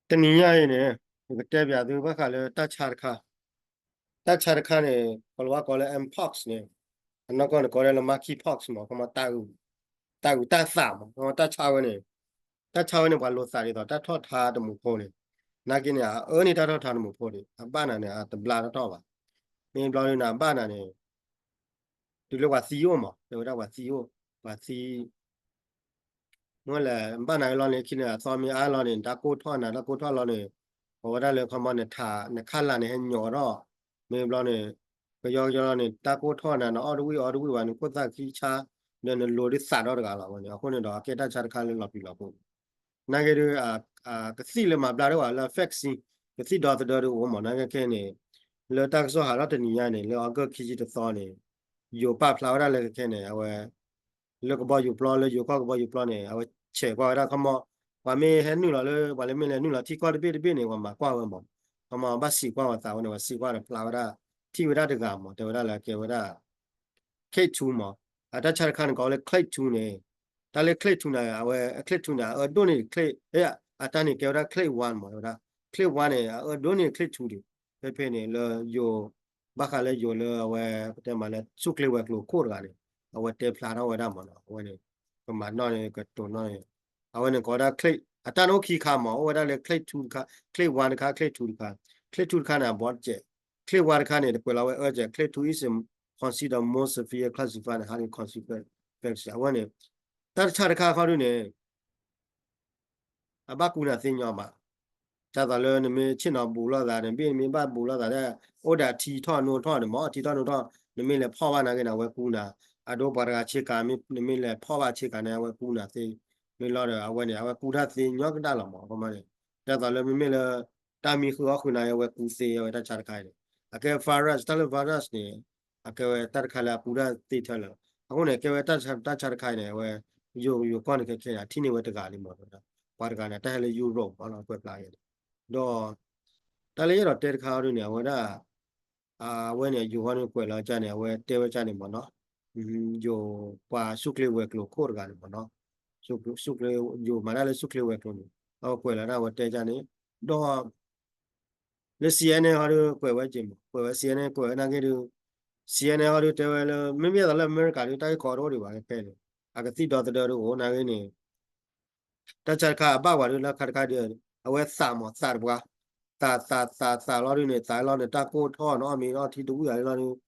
တနံၤညါအံၤန့ၣ် ယကတဲပၠးသုဘၣ်ဃးလၢတၢ်ဆါတခါ, တၢ်ဆါတခါန့ၣ် ကီၤလၤဝါကိးလၢ mpox န့ၣ်, အနီၢ်ကီၢ်န့ၣ်ကိးလၢ monkeypox မး, ခီမီ တၢ်အုးတၢ်သးမး, ခီမီ တၢ်ဆါဝဲန့ၣ်, တၢ်ဆါဝဲန့ၣ် ပှၤလိာ်သးဒ်သိးတၢ်ထီၣ်ထါတမူးဖိန့ၣ်, နာ်က့န့ၣ် အအၢန့ၢ်တၢ်ထီၣ်ထါတမူးဖိန့ၣ် အဘၣ်နၤန့ၣ် အတဘျါတၢ်ထီၣ်ဘၣ်. မ့ၢ်ဘျီဒုးနၤအဘၣ်နၤန့ၣ် တုၤလၢပှၤသံအိၣ်မး, တဲဝဲဒၣ်ပှၤသံအိၣ်, ပှၤသံ မ့ၢ်လဲၣ် ဘၣ်နၤလီၤန့ၣ် ခံန့ၣ် အသီမ့ၢ်အါလီၤန့ၣ် တၢ်ကိၢ်ထီၣ်နၤ တၢ်ကိၢ်ထီၣ်လီၤန့ၣ်, ပဝဲဒၣ်လၢခီမီန့ၣ် ထး နခါလာ်န့ၣ်ဟဲညီးထီၣ်, မ့ၢ်ဘျီန့ၣ် ကယီကယီလီၤန့ၣ် တၢ်ကိၢ်ထီၣ်နၤ နအီၣ်တဝံၣ်အီတဝံၣ်ဘၣ် နခိၣ်သၣ်ခံဆါ, ဒီးနလိၤဒုးသးဒီတဂၤလီၤဝဲန့ၣ်, အဃိန့ၣ်ဒီး အကဲတၢ်ဆါတခါလၢလီၤပျံၤလီၤဖုး နာ်က့ဒုး ကသံၣ်လၢမၤဘျါတအိၣ်ဘၣ် လၢ vaccine ကသံၣ်ဒီသဒၢဒုးအိၣ်မး နာ်က့ခဲန့ၣ်, လၢတၢ်ကစီၣ်ဟးထီၣ်တနံၤညါန့ၣ် လၢ August ခံဆံတသီန့ၣ်, ယိၤပာ်ဖျါဝဲဒၣ်လၢခဲခဲန့ၣ် အဝဲ လၢကဘီယူၤပျီ လၢယိၤကီၢ်ကဘီယူၤပျီန့ၣ် အဝဲဆဲးကွၢ်ဝဲဒၣ်ခီမီ, ပှၤမ့ၢ်ဟဲနုာ်လီၤလၢ ပှၤလၢမ့ၢ်လဲၤနုာ်လီၤထံကီၢ်တဘ့ၣ်တဘ့ၣ်န့ၣ် ပှၤမၤကွၢ်ဝဲမး, ခီမီ ဘၣ်စံးကွၢ်ဝဲသးဝဲန့ၣ် ပှၤစံးကွၢ်ဒီးဖျါဝဲဒၣ်, ထံၣ်ဝဲဒၣ်တဂၤမး တဲဝဲဒၣ်လၢကဲဝဲဒၣ် clade two မး, အတၢ်ဆါတခါန့ၣ် ကိးဝဲလၢ clade two န့ၣ်, တၢ်လၢ clade two န့ၣ် အဝဲ clade two န့ၣ် အအၢဒိၣ်န့ၢ် clade အတၢ်န့ၣ်ကဲဝဲဒၣ် clade one မး တဲဝဲဒၣ် clade one န့ၣ် အအၢဒိၣ်န့ၢ် clade two ဒံး, ဖဲဖဲန့ၣ် လၢယိၤ, ဘၣ်ဃးလၢယိၤလၢအဝဲ ပတဲမးလၢ ဆူၣ်ချ့ဝဲၤကျိၤခိၣ်တဂၤန့ၣ် အဝဲတဲဖျါထီၣ်ဝဲဒၣ်မးနီၤ အဝဲန့ၣ်, ကမၤနီၣ်န့ၣ် ကတိၤနီၣ်န့ၣ်, အဝဲန့ၣ်ကိးဝဲဒၣ် clade အတၢ်န့ၣ်အိၣ်ခံခါမး အိၣ်ဝဲဒၣ်လၢ clade two တခါ, clade one တခါ clade two တခါ, clade two တခါန့ၣ် အဘီတစဲး, clade one တခါန့ၣ် တကွဲးလီၤဝဲအၢစဲး, clade two is considered more severe classified န့ၣ် ဟါန့ၣ် consequence အဝဲန့ၣ်, တၢ်တဆါတခါခီဒုးန့ၣ် အဘၣ်ကူနၤသ့ညီမး, ဒ်သိးလၢနမ့ၢ်ဆ့ၣ်နီၤဘူးလိာ်သး နဘ့ၣ်နမ့ၢ်ဘၣ်ဘူးလိာ်သး အိၣ်ဒီးအထံထီၣ်နိထီၣ်န့ၣ်မး အထံထီၣ်နိထီၣ် နမ့ၢ်လဲၤဖီၣ်ဘၣ်နာ်က့န့ၣ် အဝဲကူနၤ, အဒိပှၤတဂၤဆ့ကၤ နမ့ၢ်လဲၤဖီၣ်ဘၣ်ဆ့ကၤန့ၣ် အဝဲကူနၤသ့, မ့ၢ်လီၤဒီး အဝဲန့ၣ် အဝဲကူတၢ်သ့ညီကဒၣ်လီၤမး ခီမီန့ၣ်, ဒ်သိးလၢမ့မ့ၢ်လၢ တၢ်မံဃုာ်အီၣ်ဃုာ်နၤ အဝဲကူသ့ အဝဲတၢ်ဆါတခါအံၤန့ၣ်, အကဲ virus တၢ်လၢ virus န့ၣ် အကဲဝဲတၢ်တခါလၢအကူတၢ်သ့ထဲလၢာ်, အဃိန့ၣ် ကဲဝဲတၢ်ဆါတခါအံၤန့ၣ် အဝဲ ယိၤယိၤကီၢ်န့ၣ်ခဲခဲန့ၣ် အထံၣ်န့ၢ်ဝဲတဂၤလံမး ပှၤတဂၤန့ၣ် တၢ်ဟဲလၢ Europe မးလီၤ ကွဲးဖျါအံၤန့ၣ်, ဒီး တၢ်လၢယအဲၣ်ဒိးတဲတခါအံၤဒုးန့ၣ် အဝဲဒၣ် အဝဲန့ၣ် ယိၤဃီန့ၣ်ကွဲးလီၤကၢ်န့ၣ် အဝဲတဲဝဲကၢ်န့ၣ်မးနီၤ, ယိၤပှၤဆူၣ်ချ့ဝဲၤကျိၤခိၣ်တဂၤန့ၣ်မးနီၤ, ဆူၣ်ချ့ ယိၤမၤတၢ်လၢဆူၣ်ချ့ဝဲၤကျိၤန့ၣ် အဝဲကွဲးလီၤဒၣ်ဝဲတဲကၢ်န့ၣ်, ဒီး လၢ CNN ဟီဒုးကွဲးဝဲက့ၤမး ကွဲးဝဲ CNN ကွဲးဝဲနာ်က့ဒုး CNN ဟီဒုးတဲဝဲလၢ မ့မ့ၢ်သိးလၢအမဲရကၤဒုး တၢ်ဂ့ၢ်ကီတအိၣ်ဒံးဘၣ်ခဲခဲန့ၣ်, အကသံၣ်ဒီသဒၢဒုးအိၣ်နာ်က့န့ၣ် တၢ်ဆါတခါအဘၣ်ဝဲဒုးလၢခါတခါဒုး အဝဲသးမးသးတပှၢ်, သးသးသးသးလီၤဒုးန့ၣ် သးလီၤန့ၣ် တၢ်ကိၢ်ထီၣ်န့ၣ်အီၣ်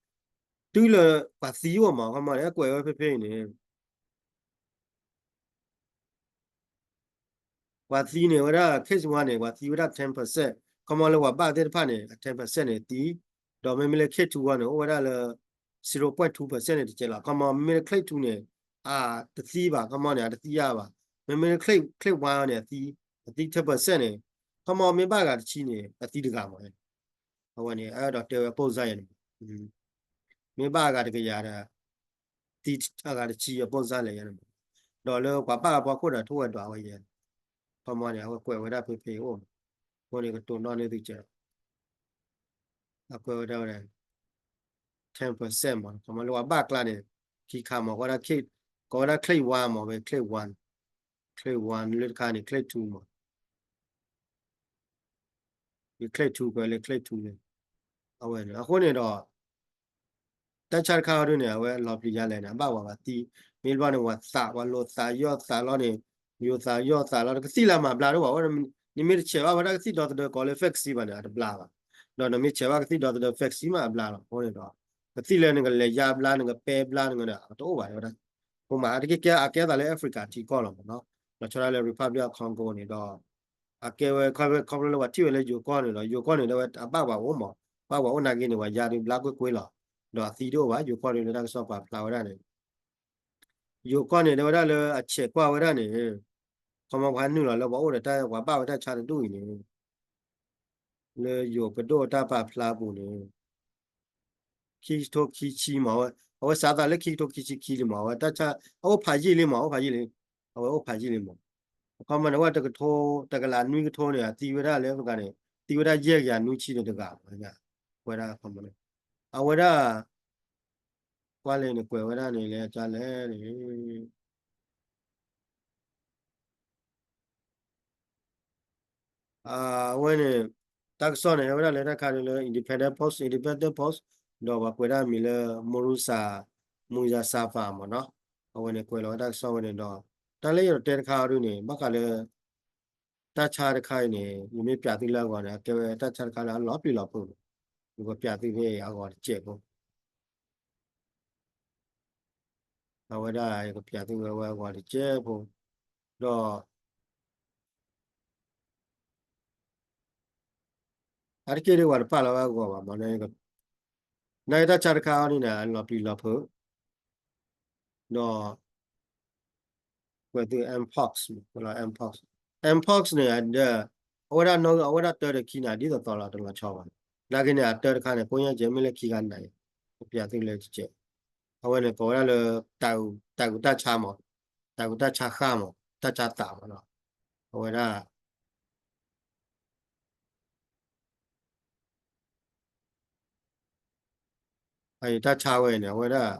မ့ၤအီထံတဝံၣ်အလီၤဒုး တုၤလၢပှၤသံအိၣ်မး ခီမီန့ၣ် ကွဲးဝဲဖဲဖဲအံၤန့ၣ် ပှၤသံန့ၣ် အဝဲဒၣ် case one န့ၣ် ပှၤသံဝဲဒၣ် ten percent, ခီမီလၢပှၤဘၣ်သ့ၣ်တဖၣ်န့ၣ် ten percent န့ၣ်သံ, ဒီးမ့မ့ၢ်လၢ clade two န့ၣ် အိၣ်ဝဲဒၣ်လၢ zero point two percent န့ၣ်တကဲလီၤ. ခီမီမ့မ့ၢ်လၢ clade two န့ၣ် အတသံဘၣ် ခီမီန့ၣ် အတသံယါဘၣ်. မ့မ့ၢ်လၢ clade, clade one န့ၣ် အသံ, အသံ ten percent န့ၣ် ခီမီမ့ၢ်ဘၣ်ဂၤတဆံန့ၣ် အသံတဂၤမး. အဝဲန့ၣ် အဲၣ်ဒိးတဲဝဲပိၢ်စါယဲန့ၣ် မ့ၢ်ဘၣ်အဂၤတကယၤဒီး သံအဂၤတဆံအပိၢ်စါလဲၣ်ယဲန့ၣ်မး, ဒီးလၢပှၤဘၣ်အဖီခိၣ်ဒီးထိၣ်ဝဲဒွးဝဲယဲန့ၣ်, ခီမီန့ၣ် အဝဲကွဲးဝဲဒၣ်ဖဲဖဲအံၤအိၣ်မး, အဃိန့ၣ်ကတိၤနီၣ်န့ၢ်သုကဲး, အကွဲးဝဲဒၣ်ဝဲဒၣ် ten percent မး, ခီမီလၢပှၤဘၣ်ကျါန့ၣ် ခံခါမး ကိးဝဲဒၣ် clade, ကိးဝဲဒၣ် clade one မး ဝဲ clade one, clade one လၢတခါန့ၣ် clade two မး clade two ကွဲးလၢ clade two န့ၣ်, အဝဲန့ၣ် အဃိန့ၣ်ဒီး တၢ်ဆါတခါအံၤဒုးန့ၣ် အဝဲလီၤပျံၤယါလဲၣ်န့ၣ် အဘၣ်ဝဲပှၤသံ, မ့ၢ်တဘျီန့ၣ် ပှၤသး ပှၤလိာ်သးယီၢ်သးလီၤန့ၣ်, ယိၤသးယီၢ်သးလီၤ ကသံၣ်လၢမၤဘျါဒိၣ်ဘၣ်ဝဲ, နမ့ၢ်တဆဲးဘၣ်ဝဲဒၣ်ကသံၣ်ဒီသဒၢကိးလၢ vaccine ဘၣ်န့ၣ် အတဘျါဘၣ်, ဒီးနမ့ၢ်ဆဲးဘၣ်ကသံၣ်ဒီသဒၢ vaccine မးအဘျါလီၤ. အဃိန့ၣ်ဒီး ကသံၣ်လၢနကလဲၤယါဘျါ နကပဲဘျါနကဒီး အတအိၣ်ဘၣ်ဝဲဒၣ်, ပမၤတက့ၢ်ကဲ အကဲသးလၢ Africa ထံကီၢ်လီၤမးနီၤ, ဒီးဆီဒၣ်လၢ Republic of Congo န့ၣ်ဒီး အကဲဝဲခီဖျိလၢပှၤထံၣ်ဝဲလၢယိၤကီၢ်န့ၣ်ဒီး ယိၤကီၢ်န့ၣ်ဒီးဝဲအဘၣ်ပှၤအိၣ်မး, ဘၣ်ပှၤအိၣ်နာ်က့န့ၣ် ပှၤယါဒုးဘျါကွ့ၢ်ကွ့ၢ်လီၤ, ဒီးအသံတအိၣ်ဘၣ်, ယိၤကီၢ်န့ၣ်လၢတၢ်ကစီၣ်ပာ်ဖျါဝဲဒၣ်န့ၣ်, ယိၤကီၢ်န့ၣ် တဲဝဲဒၣ်လၢအဆဲးကွၢ်ဝဲဒၣ်န့ၣ်, ခီမီပှၤနုာ်လီၤလၢပှၤအိၣ်ဒီးတၢ်ပှၤဘၣ်ဝဲတၢ်ဆါတဒူၣ်အံၤန့ၣ် လၢယိၤပဒိၣ်တၢ်ပာ်ဖျါအပူၤန့ၣ် ခံကထိခံဆံမး, အဝဲစးသးလၢခံကထိခံဆံခံလံမး, အဝဲတၢ်ဆါ အအိၣ်ဖးယံာ်လံမး, အိၣ်ဖးယံာ်လံ, အဝဲအိၣ်ဖးယံာ်လံမး, အခီမီန့ၣ် အဝဲတကထိ တကလးနွံကထိန့ၣ် အသံဝဲဒၣ်လၢအဂၤန့ၣ် သံဝဲဒၣ်ယဲၢ်ကယၤနွံဆံန့ၣ်တဂၤမး, ဝဲဒၣ်အခီမီန့ၣ် အဝဲဒၣ် ကွၢ်လဲၣ်န့ၣ် ကွဲးဝဲဒၣ်န့ၣ် လဲၤကလဲၣ်န့ၣ် အဝဲန့ၣ် တၢ်ကစီၣ်န့ၣ် ဟဲဝဲဒၣ်လၢတၢ်ခါဒ်လၢ Independent Post, Independent Post ဒီးပှၤကွဲးဒၣ်မံၤလၢ Murusa Muzafer မ့ၢ်နီၤ. အဝဲန့ၣ်ကွဲးလီၤဝဲတၢ်ကစီၣ်ဝဲန့ၣ်ဒီး တၢ်လၢယတဲတခါအံၤဒ်န့ၣ် ဘၣ်ဃးလၢ တၢ်ဆါတခါအံၤန့ၣ် ယမ့ၢ်ပျးသုလၢအဂီၢ်န့ၣ် အကဲဝဲတၢ်ဆါတခါလၢအလီၤပျံၤလီၤဖုး, ယကပျးသုဖဲအဂီၢ်တစဲးဖိ အဝဲဒၣ်ယကပျးသုဝဲအဂီၢ်တစဲးဖိ ဒီး အါတက့ၢ်ဒ်ပှၤတပာ်လီၤဝဲအဂီၢ်ဘၣ်မ့ၢ် နာ်က့တၢ်ဆါတခါအံၤန့ၣ် အလီၤပျံၤလီၤဖုး ဒီး ကွဲးသု Mpox, Mpox, Mpox န့ၣ် အဝဲဒၣ်နီၣ်ဂံၢ် အဝဲဒၣ်တၢတခံန့ၣ် ဒ်သိးသိးလီၤတလီၤဆီဘၣ်. နာ်က့န့ၣ် အတၢတခါန့ၣ် ကိးညါကဲမ့ၢ်လၢခံဂၤနၤအံၤ ကပျးသုလၢကဲ အဝဲန့ၣ်ကိးဝဲဒၣ်လၢ တၢ်အုးတၢ်ဆါမ့ၢ်, တၢ်အုးတၢ်ဆါဃၢ်မ့ၢ်, တၢ်ဆါသးမ့ၢ်နီၤ. အဝဲဒၣ် အတၢ်ဆါဝဲန့ၣ် အဝဲဒၣ်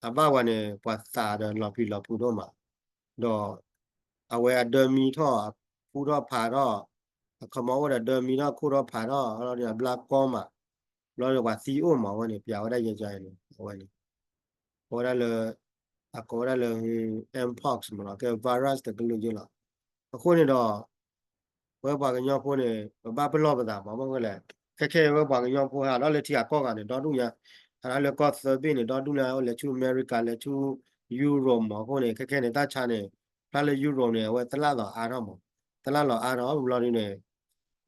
အဘၣ်ဝဲန့ၣ် ပှၤသးဒီးလီၤပျံၤလီၤဖုးဒိၣ်မး, ဒီး အဝဲအဒၢမံထီၣ် အဖူထီၣ်ဖးထီၣ်, အခီမီအိၣ်ဒီးဒၢမံထီၣ်ခိၣ်ထီၣ်ဖးထီၣ် လီၤန့ၣ် အဘျါကီမး, ဘျီဒီးပှၤသံအိၣ်မးဝဲန့ၣ် ပျးဝဲဒၣ်ယဲယဲန့ၣ် အဝဲန့ၣ် ကိးဝဲဒၣ်လၢ အကိးဝဲဒၣ်လၢ Mpox မ့ၢ်နီၤ ကဲ virus တကလုာ်ယဲလီၤ. အဃိန့ၣ်ဒီး ဝဲပှၤကညီဖိန့ၣ် ပဘၣ်ပလီၢ်ပသးမး မ့ၢ်ဝဲလဲၣ်, ခဲခဲဝဲပှၤကညီဖိဟးထီၣ်လၢထံဂၤကီၢ်ဂၤန့ၣ် ဒီဒူၣ်ညါ, ဟးထီၣ်လၢကီၢ်သၢဘ့ၣ်န့ၣ် ဒီဒူၣ်ညါ အိၣ်လဲၤဆူအမဲရကၤ လဲၤဆူ Europe မးအဃိန့ၣ် ခဲခဲန့ၣ် တၢ်ဆါန့ၣ် ဖျါလၢ Europe န့ၣ် အဝဲသလၣ်လီၤအါထီၣ်မး, သလၣ်လီၤအါထီၣ်ဘျီဒ်န့ၣ်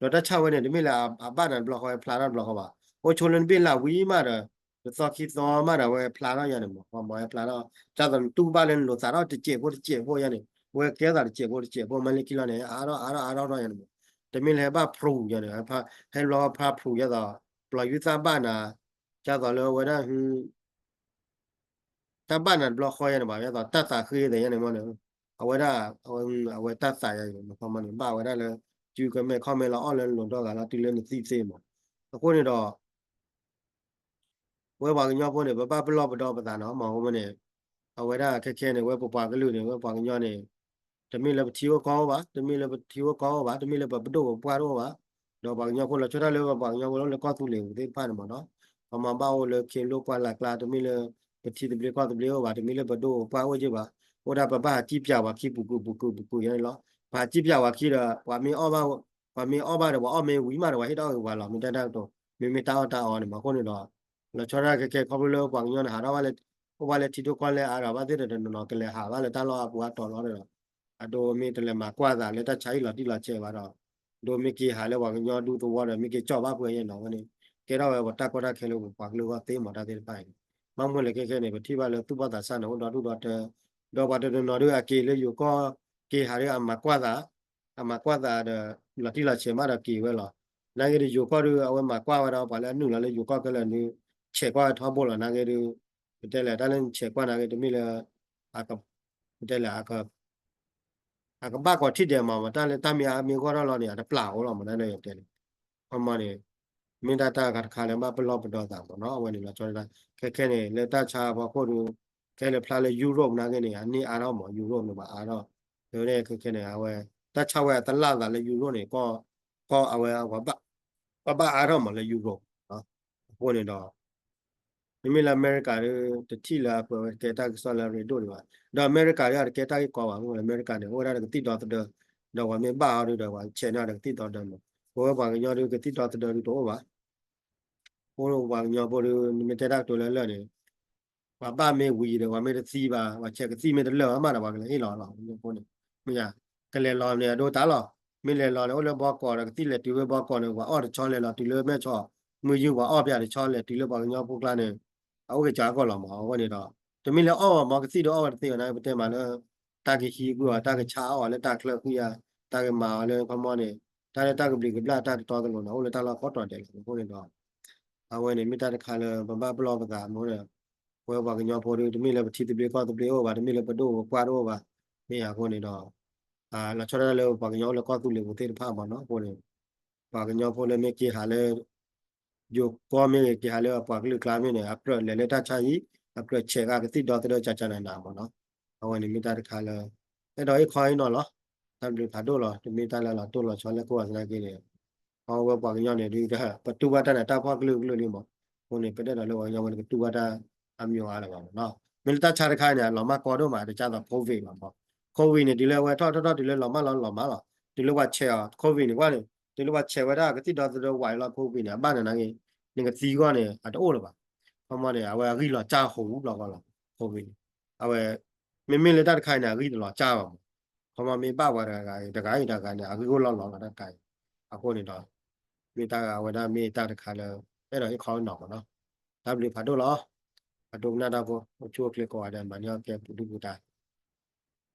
ဒီးတၢ်ဆါဝဲန့ၣ် တမ့ၢ်လၢအဘၣ်နၤတဘျီဃီဝဲဖျါထီၣ်တဘျီဃီဘၣ်, အိၣ်ဆိလၢနဘ့ၣ်လၢဝံၤမးဒီး တသီခံသီမးဒီး အဝဲဖျါထီၣ်ယါန့ၣ်မး, ပှၤမၤဝဲဖျါထီၣ် ဒ်သိးနတူၢ်ဘၣ်လၢနလိာ်သးထီၣ်တစဲးဖိတစဲးဖိယါန့ၣ် အဝဲကဲသးတစဲးဖိတစဲးဖိ မၤလၢခံလီၤန့ၣ် အါထီၣ်အါထီၣ်အါထီၣ်ထီၣ်ယါန့ၣ်မး, တမ့ၢ်လၢဟဲဘၣ်ဖျိယါန့ၣ် ဟဲဘျီဖျါဖျိယါသိး ပျီၤယူၤသၣ်ဘၣ်နၤ, ဒ်သိးလၢအဝဲဒၣ် တၢ်ဘၣ်နၤတဘျီဃီယါန့ၣ်ဘၣ် ဒ်သိးတၢ်သးဃ့သ့ၣ်ယါန့ၣ်မးန့ၣ်, အဝဲဒၣ် အဝဲတၢ်သးယါန့ၣ် မ့ၢ်ခီမီန့ၣ် ဘၣ်ဝဲဒၣ်လၢ စုကမဲာ်ခီၣ်မဲာ်လီၤအီၣ်လၢနလိၤဒီဂၤလီၤတုၤလၢနသံသ့မး, အဃိန့ၣ်ဒီး ဝဲပှၤကညီဖိန့ၣ် ပဘၣ်ပလီၢ်ပဒီပသးနီၤ မ့ၢ်အဃိန့ၣ် အဝဲဒၣ်ခဲခဲန့ၣ် ဝဲပပှၤကလုာ်န့ၣ် ဝဲပှၤကညီန့ၣ် တမ့ၢ်လၢပထံအိၣ်ကီၢ်အိၣ်ဘၣ်, တမ့ၢ်လၢပထံအိၣ်ကီၢ်အိၣ်ဘၣ်, တမ့ၢ်လၢပပဒိၣ်ပပှၢ်တအိၣ်ဘၣ်, ဒီးပှၤကညီဖိလီၤဆီဒၣ်လၢပှၤကညီဖိလၢကီၢ်သူလ့ၤပူၤသ့ၣ်တဖၣ်န့ၣ်မးနီၤ, ပမၤဘၣ်အိၣ်လၢခ့လိၣ်ပှၢ်လၢ်ကျါ တမ့ၢ်လၢပထံသဘျ့ကီၢ်သဘျ့အိၣ်ဘၣ်, တမ့ၢ်လၢပဒိၣ်ပပှၢ်အိၣ်က့ၢ်ဘၣ်, အိၣ်ဒၣ်ပဘၣ်ဟးစံၣ်ပၠးပှၤခံပူၤကွံာ်ပူၤကွံာ်ပူၤကွံာ်ယါန့ၣ်လီၤ, ပဟးစံၣ်ပၠးပှၤခံဒီး ပှၤမ့ၢ်အီၣ်ဘၣ် ပှၤမ့ၢ်အီၣ်ဘၣ်ဒီး ပှၤအီၣ်မ့ၢ်ဝံၤမးဒီး ပှၤဟ့ၣ်ဒီးအီၣ်ဂ့ၤပှၤလီၤ, မ့ၢ်တဲတၢ်ကတိၤ မ့မ့ၢ်တၢ်အီၣ်တၢ်အီန့ၣ်မး အဃိန့ၣ်ဒီး လီၤဆီဒၣ်ခဲခဲခီဖျိလၢပှၤကညီန့ၣ် ဟးထီၣ်ဘၣ်လၢ အိၣ်ဘၣ်လၢထံဒိၣ်ကီၢ်လဲၢ်အါဒီး ဘၣ်သ့ၣ်ဒီးတနီၤနီၤ ကလဲၤဟးဘၣ်လၢတၢ်လီၢ်အပူၤအတီၤလီၤဒီး အဒိမ့ၢ်တလဲၤမၤကွၢ်သးလၢတၢ်ဆါဟံၣ်လီၤတံၢ်လီၤဆဲးဘၣ်ဒီး ဒိမ့ၢ်က့ၤဟးလၢပှၤကညီဒူသဝီဒီး မ့ၢ်က့ၤကၠီၣ်ဘၣ်ပှဲၤယဲၢ်နီၤဝဲန့ၣ် ကဲထီၣ်ဝဲပတၢ်ကီတၢ်ခဲလၢပပှၤကလုာ်ဂီၢ်သ့မး တၢ်သ့ၣ်တဖၣ်အံၤန့ၣ် ဘၣ်မနုၤလဲၣ်ခဲခဲန့ၣ် ပထံၣ်ဘၣ်လၢသူၣ်ဘီၣ်သးစၢ်န့ၣ် အိၣ်ဒီဒူၣ်ဒီတၢ ဒီးပှၤတနီၤနီၤဒုးအက့ၤလၢယိၤကီၢ် က့ၤဟးဒုးအမၤကွၢ်သး အမၤကွၢ်သးဒီး လီၤတံၢ်လီၤဆဲးမးဒီးက့ၤဝဲလီၤ. နာ်က့ဒီးယိၤကီၢ်ဒုး အဝဲမၤကွၢ်ဝဲဒီး ပှၤလၢအနုာ်လီၤလၢယိၤကီၢ်ခဲလၢာ်န့ၣ် ဆဲးကွၢ်ဝဲထီဘိလီၤ. နာ်က့ဒုး ပတဲလဲၣ် တၢ်လၢနဆဲးကွၢ်နာ်က့ တမ့ၢ်လၢ ပတဲလဲၣ် အကဘၣ်ကိးထံၣ်ဒဲးမး တၢ်လၢတၢ်မ့ၢ်အါမ့ၢ်ဂီၢ်ထီၣ်လီၤန့ၣ် အတပျၢ်အိၣ်လီၤမး နာ်က့ယတဲန့ၣ် ခီမီန့ၣ် မ့ၢ်ဒၣ်တၢ်ဂၤတခါလၢဘၣ်ပလီၢ်ပဒီသးမးနီၤ အဝဲန့ၣ်လီၤဆီဒၣ် ခဲခဲန့ၣ် လၢတၢ်ဆါအဖီခိၣ်ဒုး ကဲလၢဖျါလၢ Europe နာ်က့န့ၣ် အန့ၢ်အါထီၣ်မး Europe န့ၣ် ပှၤအါထီၣ် လၢခဲခဲန့ၣ် အဝဲ တၢ်ဆါဝဲအတလၢ်သးလၢ Europe န့ၣ် ကီၢ်အဝဲ ပှၤဘၣ်အါထီၣ်မးလၢ Europe အဃိန့ၣ်ဒီး မ့မ့ၢ်လၢအမဲရကၤဒုး တထံၣ်လၢအပှဲၤဝဲတကဲတၢ်ကစီၣ်လၢအရ့ဒိၣ်ဒံးဘၣ် ဒီးအမဲရကၤဒုး အတကဲတၢ်ဂ့ၢ်ကီဘၣ် မ့ၢ်လၢအမဲရကၤန့ၣ် အိၣ်ဝဲဒၣ်ဒီးကသံၣ်ဒီသဒၢ ဒီးပှၤမ့ၢ်ဘၣ်အီၤဒုးဒီး ပှၤဆဲးန့ၢ်အီၤဒီးကသံၣ်ဒီသဒၢမး ပဝဲပှၤကညီဒုး ကသံၣ်ဒီသဒၢဒုးတအိၣ်ဘၣ် ပဝဲပှၤကညီဖိဒုး နမ့ၢ်တဲတၢ်ကတိၤလၢလၢာ်န့ၣ် ပှၤဘၣ်မ့ၢ်ဝံၤဒီး ပှၤမ့ၢ်တသံဘၣ် ပှၤဆဲးကသံၣ်မ့ၢ်တလၢာ်ဘၣ်မးဒီး ပှၤကလဲၤဟ့ၣ်လီၤလီၤ ဖိန့ၣ် မ့ၢ်ယါ ကလဲၤလီၤန့ၣ် အဒိတၢ်လီၤ မ့ၢ်လဲၤလီၤန့ၣ် အိၣ်လၢဘီကီးဒီး ကသံၣ်လဲၤတုၤဝဲဘီကီးန့ၣ် ပှၤအီၣ်တဆီလဲၤလီၤတုၤလၢမဲၢ်ဆီး မုၢ်ယုၢ်ပှၤအီၣ်ပၠးတဆီလဲၤတုၤလၢ ပှၤကညီဖိကျါန့ၣ် အအိၣ်က့ၤကၠီအကီၢ်လီၤမး အဝဲန့ၣ်ဒီး တမ့ၢ်လၢအီၣ်မး ကသံၣ်ဒီးအီၣ်ဝဲတသ့ဘၣ်န့ၣ် ပတဲမးလၢ တၢ်ကဟံးကွံာ်အီၤ တၢ်ကဆါအီၣ်အီၤလၢတၢ်ချၢဃံဧါ တၢ်ကမၤအီၤလၢခီမီန့ၣ် တၢ်လၢတၢ်ကဘျံးကဘျၣ်တၢ်တတီတလိၤန့ၣ် အိၣ်လၢတၢ်လီၢ်ကိးတီၤဒဲးလီၤ အဃိန့ၣ်ဒီး အဝဲန့ၣ်မ့ၢ်တၢ်တခါလၢပဘၣ်ပလီၢ်ပသးမးဒီး ပဝဲပှၤကညီဖိဒုး တမ့ၢ်လၢပထံသဘျ့ကီၢ်သဘျ့အိၣ်ဘၣ် တမ့ၢ်လၢပဒိၣ်ပပှၢ်တအိၣ်ဘၣ် မ့ၢ်အဃိန့ၣ်ဒီး လီၤဆီဒၣ်တၢ်လၢပှၤကညီအိၣ်လၢကီၢ်သူလ့ၤပူၤသ့ၣ်တဖၣ်မးနီၤ အဃိန့ၣ် ပှၤကညီဖိလၢမ့ၢ်က့ၤဟးလၢ ယိၤကီၢ်မ့ၢ်ဂ့ၤက့ၤဟးလၢအပှၤကလုာ်ကျါမ့ၢ်န့ၣ် အကြၢးလဲၤလၢတၢ်ဆါဟံၣ် အကြၢးဆဲးဃာ်ကသံၣ်ဒီသဒၢကၠးကၠးနးနးမးနီၤ အဝဲန့ၣ်မ့ၢ်တၢ်တခါလၢ အဲၣ်ဒိးဟ့ၣ်ခီဟ့ၣ်နီၤလီၤ တၢ်ဘျုးဖးဒိၣ်လီၤ. တမ့ၢ်တၢ်လၢလီၤတိၢ်လီၤဆီလၢခိၣ်အသနာ်က့န့ၣ် အဝဲပှၤကညီန့ၣ်ဒုး ပတူၢ်ဘၣ်တၢ်န့ၣ် တၢ်ဖီၣ်ကလုာ်ကလုာ်လံမး. အဃိန့ၣ် ပဒဲၣ်ဒီးလၢပှၤကညီဝဲန့ၣ် ကတူၢ်ဘၣ်တၢ်အါမံၤအါလၢၤဘၣ်မးနီၤ. မ့ၢ်လၢတၢ်ဆါတခါန့ၣ် အလီၤမၢ်ကီဒိၣ်မး တကဲသိး COVID မးနီၤ. COVID န့ၣ် တုၤလၢအဝဲထီၣ်ထီၣ်ထီၣ်တုၤလၢလီၤမၢ်လီၤလီၤမၢ်လီၤ. တုၤလၢပှၤဆဲးအီၤ COVID န့ၣ်ကွၢ်န့ၣ် တုၤလၢပှၤဆဲးဝဲဒၣ်ကသံၣ်ဒီသဒၢဝးအံၤလီၤ COVID န့ၣ် အဘၣ်နၤနာ်က့ နကသံကွၢ်န့ၣ် အတအိၣ်လၢၤဘၣ်. ခီမီန့ၣ် အဝဲအဂံၢ်လီၤစၢ်ဟိးဘျီဃီလီၤ COVID န့ၣ် အဝဲ မ့မ့ၢ်လၢတၢ်တခါအံၤန့ၣ် အဂံၢ်တလီၤစၢ်ဘၣ်မး. ခီမီမ့ၢ်ဘၣ်ပှၤတဂၤအံၤတဂၤအံၤတဂၤန့ၣ် အဂံၢ်အိၣ်လီၤလီၤလီၤတၢ်တခါအံၤ. အဃိန့ၣ်ဒီး မ့ၢ်တၢ်အဝဲဒၣ်မ့ၢ်တၢ်တခါလၢ အဲၣ်ဒိးဟ့ၣ်ခီနီၤမးနီၤ. တၢ်ဘျုးဖးဒိၣ်လီၤ. ပဒိကနၣ်တၢ်ဖိ အိၣ်ဆူၣ်အိၣ်ချ့ကိးဂၤဒဲး မၤန့ၢ်အီၣ်ကဲပူၤဒုၣ်ပူၤဒါ